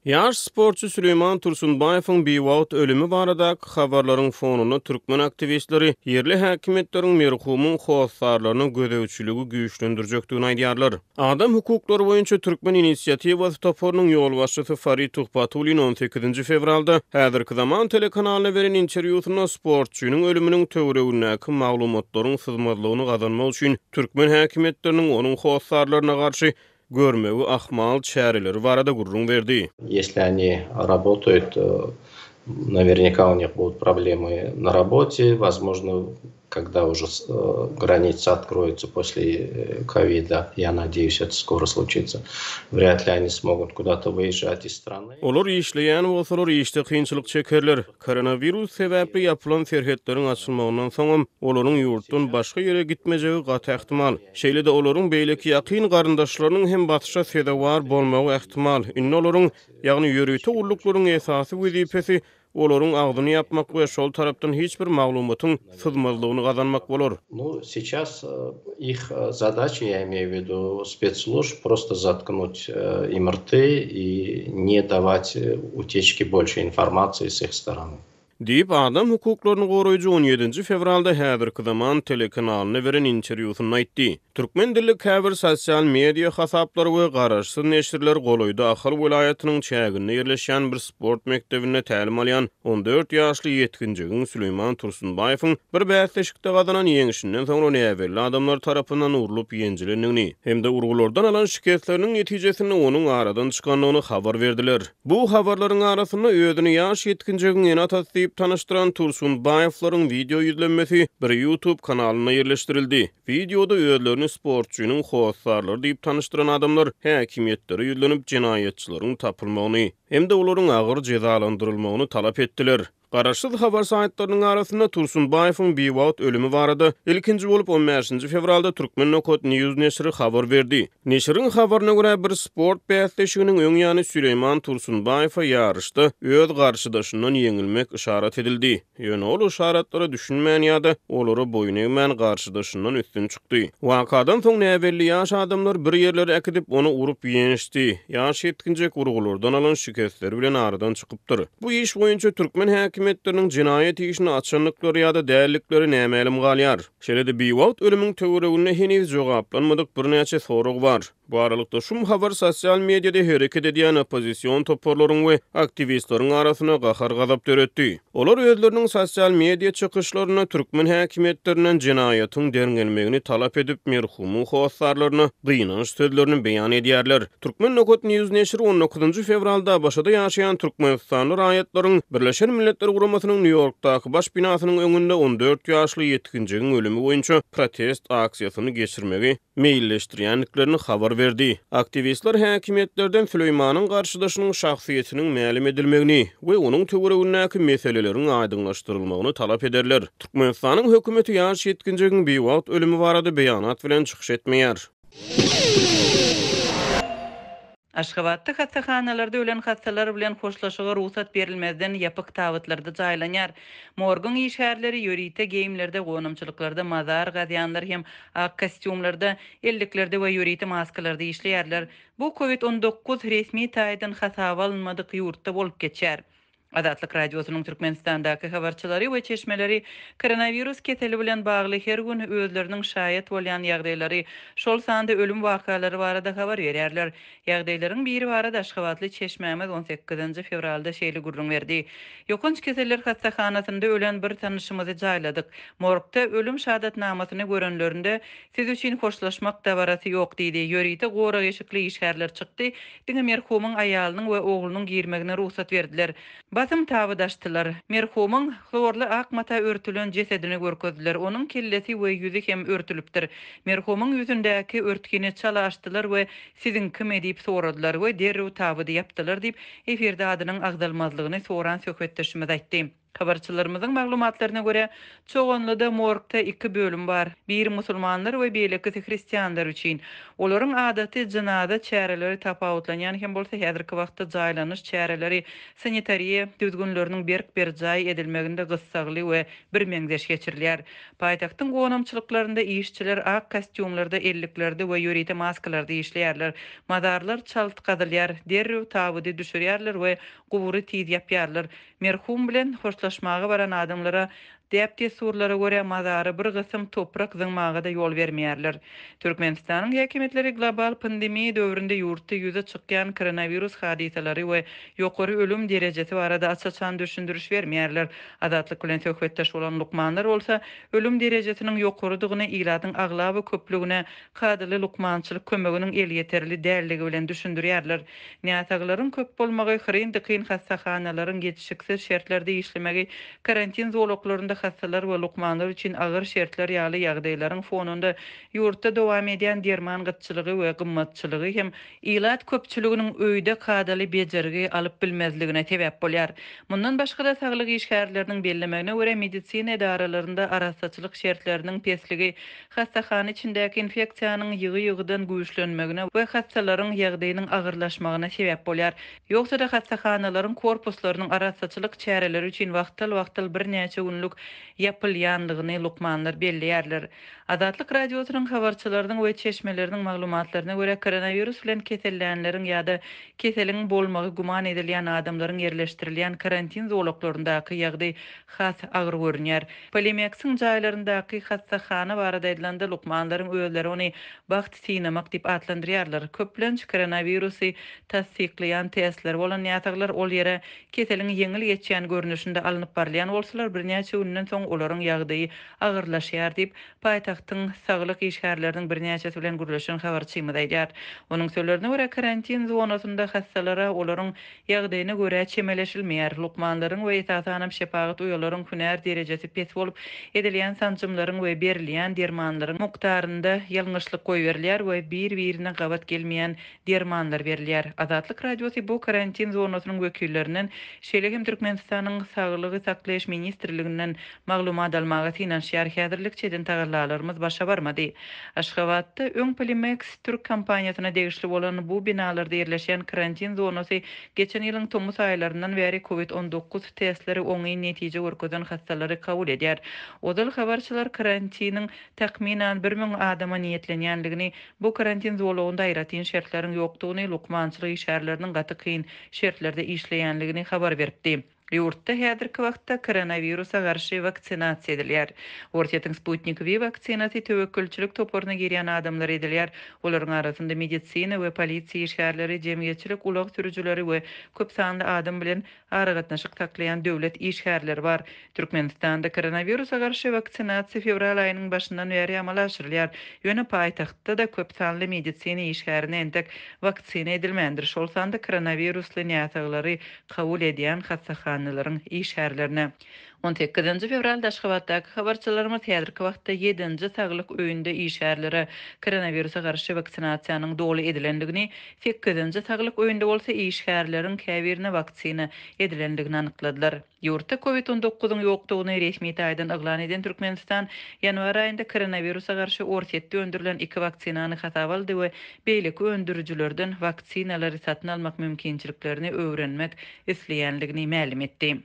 Ýaş sportçy Süleýman Tursunbaýewiň biwagt ölümi baradaky habarlaryň fonunda türkmen aktiwistleri ýerli häkimiýetleriň merhumyň hossarlaryna gözegçiligi güýçlendirjekdigini aýdýarlar. Adam hukuklary boýunça Türkmen inisiatiwasy toparynyň ýolbaşçysy Farid Tuhbatullin on sekizinji fewralda Häzirki zaman telekanalyna beren interwýusynda sportçynyň ölüminiň töweregindäki maglumatlaryň syzmazlygyny gazanmak üçin türkmen häkimiýetleriniň onuň hossarlaryna garşy görmegi ahmal çäreleri barada gürrüň berdi. Ýesli oni rabotaýut, nawernika u nih budut problemy na rabote, wozmožno kogda uže granitsa otkroýutsa posle kowida, ýa nadeýus eto skoro sluçitsa, wrýad li oni smogut kuda-to wyýežžat iz strany. Olar işleýän bolsalar, işde kynçylyk çekerler. Koronawirus sebäpli ýapylan serhetleriň açylmagyndan soňam olaryň ýurtdan başga ýere gitmejegi gaty ähtimal. Şeýle-de olaryň beýleki ýakyn garyndaşlarynyň hem basyşa sezewar bolmagy ähtimal. Indi olaryň, ýagny ýörite gulluklaryň esasy wezipesi olaryň agzyny ýapmak we şol tarapdan hiç bir maglumatyň syzmazlygyny gazanmak bolar. Nu, seças ih zadaça, ýa imeýu w widu spetslužb, prosto zatknut im rty i ne dawać uteçki bolşe informasiýi s ih storony. Diýip, adam hukuklaryny goraýjy on ýedinji fewralda Häzirki Zaman telekanalyna beren interwýusynda aýtdy. Türkmen dilli käbir sosial media hasaplary we garaşsyz neşirler golaýda Ahal welaýatynyň çäginde ýerleşýän bir sport mekdebinde tälim alýan 14 ýaşly ýetginjegiň Süleýman Tursunbaýewiň bir bäsleşikde gazanan ýeňşinden soňra näbelli adamlar tarapyndan urlup ýenjilendigini hem-de urgulardan alan şikesleriniň netijesinde onuň aradan çykandygyny habar berdiler. Bu habarlaryň arasynda özüni ýaş ýetginjegiň ene-atasy diýip tanyşdyran Tursunbaýewleriň wideo ýüzlenmesi bir YouTube kanalynda ýerleşdirildi. Wideoda özlerini sportçynyň hossarlary diýip tanyşdyran adamlar häkimiýetlere ýüzlenip, jenaýatçylaryň tapylmagyny hem-de olaryň agyr jezalandyrylmagyny talap etdiler. Garaşsyz habar saýtlarynyň arasynda Tursunbaýewiň biwagt ölümi barada ilkinji bolup on bäşinji fewralda Turkmen nokat news neşiri habar berdi. Neşiriň habaryna görä, bir sport bäsleşiginiň öň ýany Süleýman Tursunbaýewe ýaryşda öz garşydaşyndan ýeňilmek yşarat edildi. Ýöne ol yşaratlara düşünmän ýa-da olara boýun egmän garşydaşyndan üstün çykdy. Wakadan soň näbelli ýaş adamlar bir ýerlere äkidip, ony urup ýençdi. Ýaş ýetginjek urgulardan alan şikesleri bilen aradan çykypdyr. Bu iş boýunça türkmen häkimiýetleriniň jenaýat işini açandyklary ýa-da däldikleri nämälim galýar. Şeýle-de biwagt ölümiň töwereginde heniz jogaplanmadyk birnäçe sorag bar. Bu aralykda, şum habar sosial mediada hereket edýän oppozision toparlaryň we aktiwistleriň arasynda gahar-gazap döretdi. Olar özleriniň sosial media çykyşlarynda türkmen häkimiýetlerinden jenaýatyň derňelmegini talap edip, merhumyň hossarlaryna gynanç sözlerini beýan edýärler. Turkmen nokat news neşiri on dokuzynjy fewralda ABŞ-da ýaşaýan türkmenistanly raýatlaryň Birleşen Milletler Guramasynyň Nýu-Ýorkdaky baş binasynyň öňünde 14 ýaşly ýetginjegiň ölümi boýunça protest aksiýasyny geçirmegi meýilleşdirýändiklerini habar berdi. Aktiwistler häkimiýetlerden Süleýmanyň garşydaşynyň şahsyýetiniň mälim edilmegini we onuň töweregindäki meseleleriň aýdyňlaşdyrylmagyny talap ederler. Türkmenistanyň hökümeti ýaş ýetginjegiň biwagt ölümi barada beýanat bilen çykyş etmeýär. Aşgabatda hassahanalarda ölen hassalar bilen hoşlaşyga rugsat berilmezden ýapyk tabytlarda jaýlanýar. Morguň işgärleri ýörite geýimlerde, gonamçylyklarda mazar gazýanlar hem ak kostýumlarda, elliklerde we ýörite maskalarda işleýärler. Bu Covid 19 resmi taýdan hasaba alynmadyk ýurtda bolup geçýär. Azatlyk Radiosynyň Türkmenistandaky habarçylary we çeşmeleri koronawirus keseli bilen bagly her gün özleriniň şaýat bolýan ýagdaýlary, şol sanda ölüm wakalary barada habar berýärler. Ýagdaýlaryň biri barada aşgabatly çeşmämiz on sekizinji fewralda şeýle gürrüň berdi, Ýokanç keseller hassahanasynda ölen bir tanyşymyzy jaýladyk. Morgda ölüm şahadatnamasyny görenlerinde, Siz üçin hoşlaşmak dabarasy ýok diýdi. Ýörite gorag eşikli işgärler çykdy, Diňe merhumyň aýalynyň we oglunyň girmegine rugsat berdiler. Basym tabyt açdylar. Merhumyň hlorly ak mata örtülen jesedini görkezdiler. Onuň kellesi we ýüzi hem örtülipdir. Merhumyň ýüzündäki örtgini çala açdylar we Siziňkimi? diýip soradylar we derrew tabydy ýapdylar diýip, efirde adynyň agzalmazlygyny soran söhbetdeşimiz aýtdy. Habarçylarymyzyň maglumatlaryna görä, Çoganlyda morgda iki bölüm bar, biri musulmanlar we beýlekisi hristianlar üçin. Olaryň adaty jynaza çäreleri tapawutlanýan hem bolsa, häzirki wagtda jaýlanyş çäreleri sanitariýa düzgünleriniň berk berjaý edilmeginde gyssagly we birmeňzeş geçirilýär. Paýtagtyň gonamçylyklarynda işçiler ak kostýumlarda, elliklerde we ýörite maskalarda işleýärler. Mazarlar çalt gazylýar, derrew tabydy düşürýärler we gubury tiz ýapýarlar. Merhum bilen hoşlaşmaga baran adamlara däp-dessurlara görä mazara bir gysym toprak zyňmaga-da ýol bermeýärler. Türkmenistanyň häkimiýetleri global pandemiýa döwründe ýurtda ýüze çykýan koronawirus hadysalary we ýokary ölüm derejesi barada aç-açan düşündiriş bermeýärler. Azatlyk bilen söhbetdeş bolan lukmanlar bolsa, ölüm derejesiniň ýokarydygyny ilatyň aglaba köplügine kadaly lukmançylyk kömeginiň elýeterli däldigi bilen düşündirýärler. Näsaglaryň köp bolmagy, hyryn-dykyn hassahanalaryň ýetişiksiz şertlerde işlemegi, karantin zolaklarynda hassalar we lukmanlar üçin agyr şertler ýaly ýagdaýlaryň fonunda ýurtda dowam edýän derman gytçylygy we gymmatçylygy hem ilat köpçüliginiň öýde kadaly bejergi alyp bilmezligine sebäp bolýar. Mundan başga-da, saglyk işgärleriniň bellemegine görä, medisina edaralarynda arassaçylyk şertleriniň pesligi hassahana içindäki infeksiýanyň ýygy-ýygydan güýçlenmegine we hassalaryň ýagdaýynyň agyrlaşmagyna sebäp bolýar. Ýogsa-da hassahanalaryň korpuslarynyň arassaçylyk çäreleri üçin wagtal-wagtal birnäçe günlük ýapylýandygyny lukmanlar belleýärler. Azatlyk Radiosynyň habarçylarynyň we çeşmeleriniň maglumatlaryna görä, koronawirus bilen kesellänleriň ýa-da keseliň bolmagy güman edilýän adamlaryň ýerleşdirilýän karantin zolaklaryndaky ýagdaý has agyr görünýär. Polimeksiň jaýlaryndaky hassahana barada aýdylanda, lukmanlaryň özleri ony bagt synamak diýip atlandyrýarlar. Köplenç koronawirusy tassyklaýan testleri bolan näsaglar ol ýere keseliň ýeňil geçýän görnüşinde alnyp barylýan bolsalar, birnäçe günden soň olaryň ýagdaýy agyrlaşýar diýip, paýtagtyň saglyk işgärleriniň birnäçesi bilen gürleşen habarçymyz aýdýar. Onuň sözlerine görä, karantin zonasynda hassalara olaryň Ýagdaýyna görä çemeleşilmeýär. Lukmanlaryň we esasanam şepagat uýalaryň hünär derejesi pes bolup, edilýän sanjymlaryň we berilýän dermanlaryň mukdarynda ýalňyşlyk goýberilýär we bir-birine gabat gelmeýän dermanlar berilýär. Azatlyk Radiosy bu karantin zonasynyň wekillerinden, şeýle hem Türkmenistanyň Saglygy saklaýyş ministrliginden maglumat almaga synanyşýar. Häzirlikçe eden tagallalarymyz başa barmady. Aşgabatda öň Polimeks türk kompaniýasyna degişli bolan bu binalarda ýerleşýän karantin zonasy geçen ýylyň tomus aýlaryndan bäri Covid 19 testleri oňyn netije görkezen hassalary kabul edýär. Ozal habarçylar karantiniň takmynan 1000 adama niýetlenýändigini, bu karantin zolagynda aýratyn şertleriň ýokdugyny, lukmançylyk işgärleriniň gaty kyn şertlerde işleýändigini habar beripdi. Ýurtda häzirki wagtda koronawirusa garşy waksinasiýa edilýär. Orsýetiň Sputnik V waksinasy töwekgelçilik toparyna girýän adamlara edilýär. Olaryň arasynda medisina we polisiýa işgärleri, jemgyýetçilik ulag sürüjileri we köp sanly adam bilen aragatnaşyk saklaýan döwlet işgärleri bar. Türkmenistanda koronawirusa garşy waksinasiýa fewral aýynyň başyndan bäri amala aşyrylýar. Ýöne paýtagtda-da köp sanly medisina işgärine entek waksina edilmändir, şol sanda koronawirusly näsaglary kabul edýän hassahanalaryň işgärlerine. On sekizinji fewralda Aşgabatdaky habarçylarymyz häzirki wagtda ýedinji saglyk öýünde işgärlere koronawirusa garşy waksinasiýanyň doly edilendigini, sekizinji saglyk öýünde bolsa işgärleriň käbirine waksina edilendigini anykladylar. Ýurtda Covid on dokuzyň ýokdugyny resmi taýdan yglan eden Türkmenistan ýanwar aýynda koronawirusa garşy Orsýetde öndürilen iki waksinany hasaba aldy we beýleki öndürijilerden waksinalary satyn almak mümkinçiliklerini öwrenmek isleýändigini mälim etdi.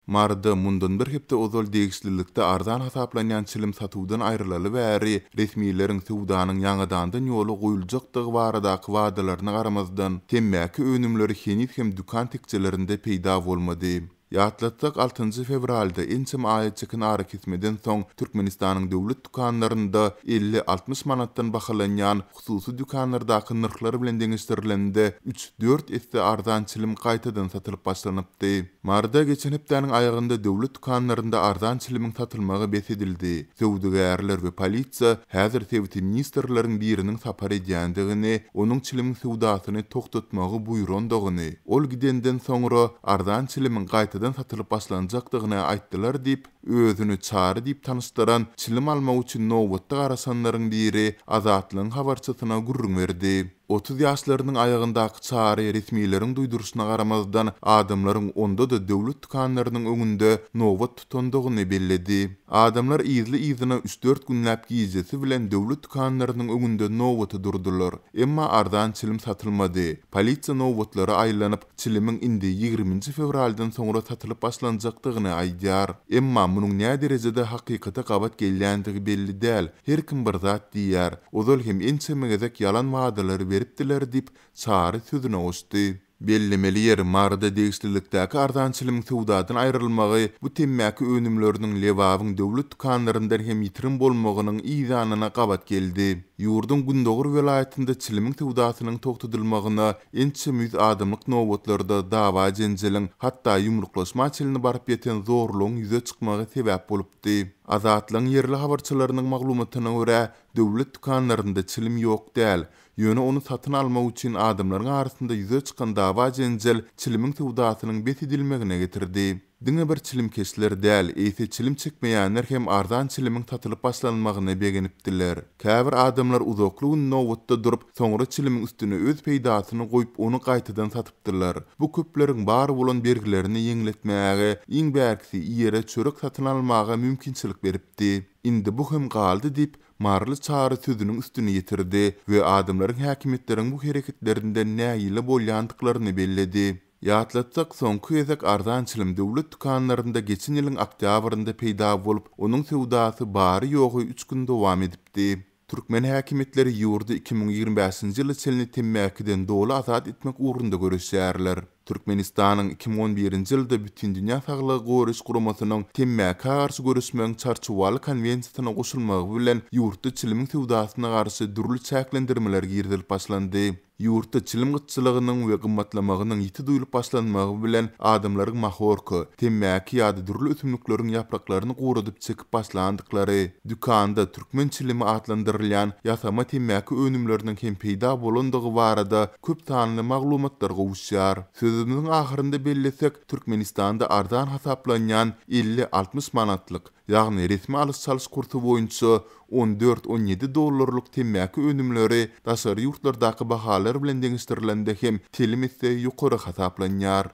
Maryda mundan bir hepde ozal degişlilikde arzan hasaplanýan çilim satuwdan aýrylaly bäri resmileriň söwdanyň ýaňadandan ýola goýuljakdygy baradaky wadalaryna garamazdan, temmäki önümleri heniz hem dükan tekjelerinde peýda bolmady. Ýatlatsak, altynjy fewralda ençeme aýa çeken arakesmeden soň Türkmenistanyň döwlet dükanlarynda 50-60 manatdan bahalanýan hususy dükanlardaky nyrhlar bilen deňeşdirilende üç-dört esse arzan çilim gaýtadan satylyp başlanypdy. Maryda geçen hepdäniň aýagynda döwlet dükanlarynda arzan çilimiň satylmagy bes edildi. Söwdagärler we polisiýa häzir sebite ministrleriň biriniň sapar edýändigini, onuň çilimiň söwdasyny togtatmagy buýrandygyny, ol gidenden soňra arzan çilimiň gaýtadan satylyp başlanjakdygyny aýtdylar diýip, özüni Çary diýip tanyşdyran, çilim almak üçin nobatda garaşanlaryň biri Azatlygyň habarçysyna gürrüň berdi. 30 ýaşlarynyň aýagyndaky Çary resmileriň duýduryşyna garamazdan, adamlaryň onda-da döwlet dükanlarynyň öňünde nobat tutandygyny belledi. Adamlar yzly-yzyna üç-dört günläp gijesi bilen döwlet dükanlarynyň öňünde nobata durdular. Emma arzan çilim satylmady. Polisiýa nobatlara aýlanyp, çilimiň indi ýigriminji fewraldan soňra satylyp başlanjakdygyny aýdýar. Emma munuň näderejede hakykata gabat gelýändigi belli däl. Her kim bir zat diýýär. Ozal hem ençeme gezek ýalan wadalary beripdiler diýip, Çary sözüne goşdy. Bellemeli ýeri, Maryda degişlilikdäki arzan çilimiň söwdadan aýrylmagy bu temmäki önümleriniň Lebabyň döwlet dükanlaryndan hem ýitirim bolmagynyň yzýanyna gabat geldi. Ýurduň gündogar welaýatynda çilimiň söwdasynyň togtadylmagyna ençeme ýüz adamlyk nobatlarda dawa-jenjeliň, hatda ýumruklaşma çenli baryp ýeten zorlugyň ýüze çykmagy sebäp bolupdy. Azatlygyň ýerli habarçylarynyň maglumatyna görä, döwlet dükanlarynda çilim ýok däl, Ýöne ony satyn almak üçin adamlaryň arasynda ýüze çykan dawa-jenjel çilimiň söwdasynyň bes edilmegine getirdi. Diňe bir çilimkeşler däl, eýse çilim çekmeýänler hem arzan çilimiň satylyp başlanmagyna begenipdiler. Käbir adamlar uzakly gün nobatda durup, soňra çilimiň üstüne öz peýdasyny goýup ony gaýtadan satypdylar. Bu köpleriň bar bolan bergilerini ýeňletmäge, iň bärkisi iýere çörek satyn almaga mümkinçilik beripdi. Indi bu hem galdy diýip, Maryly Çary sözüniň üstüni ýetirdi we adamlaryň häkimiýetleriň bu hereketlerinden nägile bolýandyklaryny belledi. Ýatlatsak, soňky gezek arzan çilim döwlet dükanlarynda geçen ýylyň oktýabrynda peýda bolup, onuň söwdasy bary-ýogy üç gün dowam edipdi. Türkmen häkimiýetleri ýurdy 2025-nji ýyla çenli temmäkiden doly azat etmek ugrunda göreşýärler. Türkmenistanyň 2011-nji ýylda Bütindünýä Saglygy Goraýyş Guramasynyň temmäkä garşy göreşmegiň Çarçuwaly konwensiýasyna goşulmagy bilen ýurtda çilimiň söwdasyna garşy dürli çäklendirmeler girizilip başlandy. Ýurtda çilim gytçylygynyň we gymmatlamagynyň ýiti duýlup başlanmagy bilen adamlaryň mahorka, temmäki ýa-da dürli ösümlikleriň ýapraklaryny guradyp çekip başlandyklary, dükanda türkmen çilimi atlandyrylýan ýasama temmäki önümleriniň hem peýda bolandygy barada köp sanly maglumatlar gowuşýar. Sözümiziň ahyrynda bellesek, Türkmenistanda arzan hasaplanýan 50-60 manatlyk, ýagny resmi alyş-çalyş kursy boýunça on dört-on ýedi dollarlyk temmäki önümleri daşary ýurtlardaky bahalar bilen deňeşdirilende hem telim esse ýokary hasaplanýar.